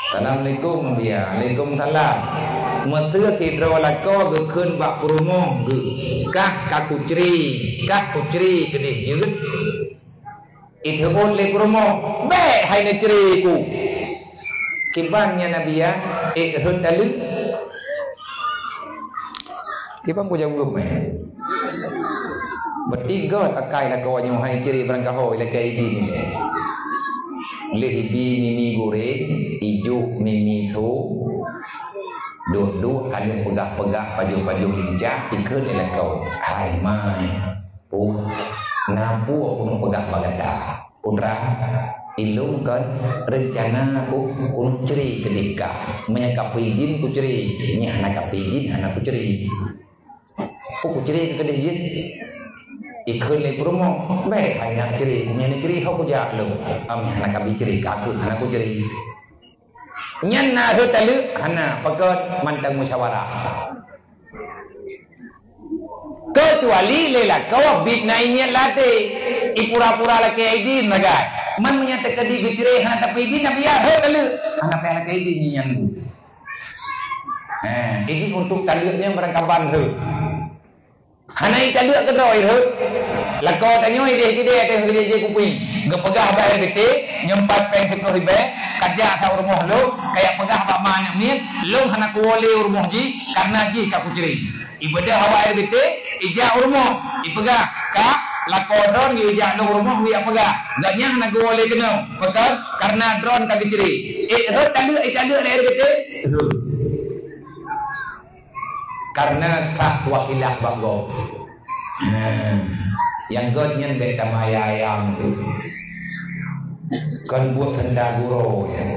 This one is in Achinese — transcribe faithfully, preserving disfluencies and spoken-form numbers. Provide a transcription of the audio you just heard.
"Assalamualaikum, Bia." "Waalaikumsalam." Meuseu sidroe lakoe geukheun bak peurumoh geuh, "Kah ka kucre, kah kucre keudeh jeuet." Iteu'ôt lé peurumoh, "Bék hai neucre ku." Kiban nyan na Bia, ék rhot taleuek. Kiban ku jaweueb, eh? Berarti göt akai lakoe nyoe hai cre barangkaho ilakée idin ilée. Lheueh ibi mimi goreng, ijok mimi tho, duek-duek aneuk peugah-peugah pajoh-pajoh lincah, ikheun lé lakoe, "Hai mai, Pu, na peue keuneuk peugah bak gata? Putra, ilôn kon reuncana ku keuneuk cre keudeh kah. Meunyo ka peuidin kucre, nyan hana ka peuidin hana kucre." "Peue kucre keudeh jih?" Ikheun lé peurumoh, "Bék hai nyak cre, meunyo neucre ho kujak lôn. Am hana ka bi cre, ka keuh hana kucre." Nyan na rhot taleuek? Hana, pakon mantong musyawarah. Keucuali lé lakoe biet na ingat lam até, ipura-pura lakée idin sagai. Man meunyo teukeudi geucre hana tapeuidin, na Bia rhot taleuek. Hana payah lakée idin nyan. Eh, idin untuk taleuek nyan barangkaban rhot. Hana italeuek keudroe rhot. Lakoe tanyoe ideh-ideh ateueh geujak kuping. Geupeugah bak R B T, nyoe pat péng siplôh ribée, ka jak sa u rumoh lôn, kajak peugah bak ma aneuk miet, lôn hana kuwoe lé u rumoh jih, kareuna jih ka kucre. Ibeudôh awak R B T, ijak u rumoh, ipeugah, "Kak, lakoe droen geujak lôn u rumoh geujak peugah, gobnyan hana geuwoe lé keunoe, pakon, kareuna droen ka geucre." Ék rhot taleuek, italeuek lé R B T? Rhot. Kareuna sah wakilah bak gob. Nah, nyang göt nyan bék tamaya ayam tu. Kon buet keunda gurô nyan.